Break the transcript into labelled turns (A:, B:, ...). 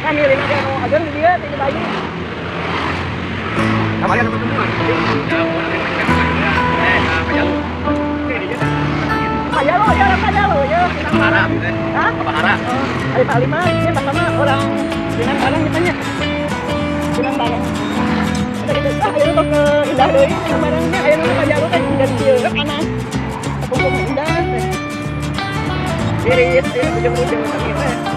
A: Kan milih anu ageng di dieu ti Bayu.
B: Kamari ada pertemuan. Ya, mau nanti ya. Eh, apa ya lu?
A: Pajalo ya, orang Pajalo ya.
B: Kabahara, gitu.
A: Hah?
B: Kabahara.
A: Oh, ada Pak Lima, ya Pak sama orang dengan barang ditanya. Dengan barang. Udah gitu, ah, ayo tos ke indah deui dengan barangnya, ayo nu Pajalo teh dan kieu panas. Tepung indah teh. Tiris, ayo ujung-ujung kami teh.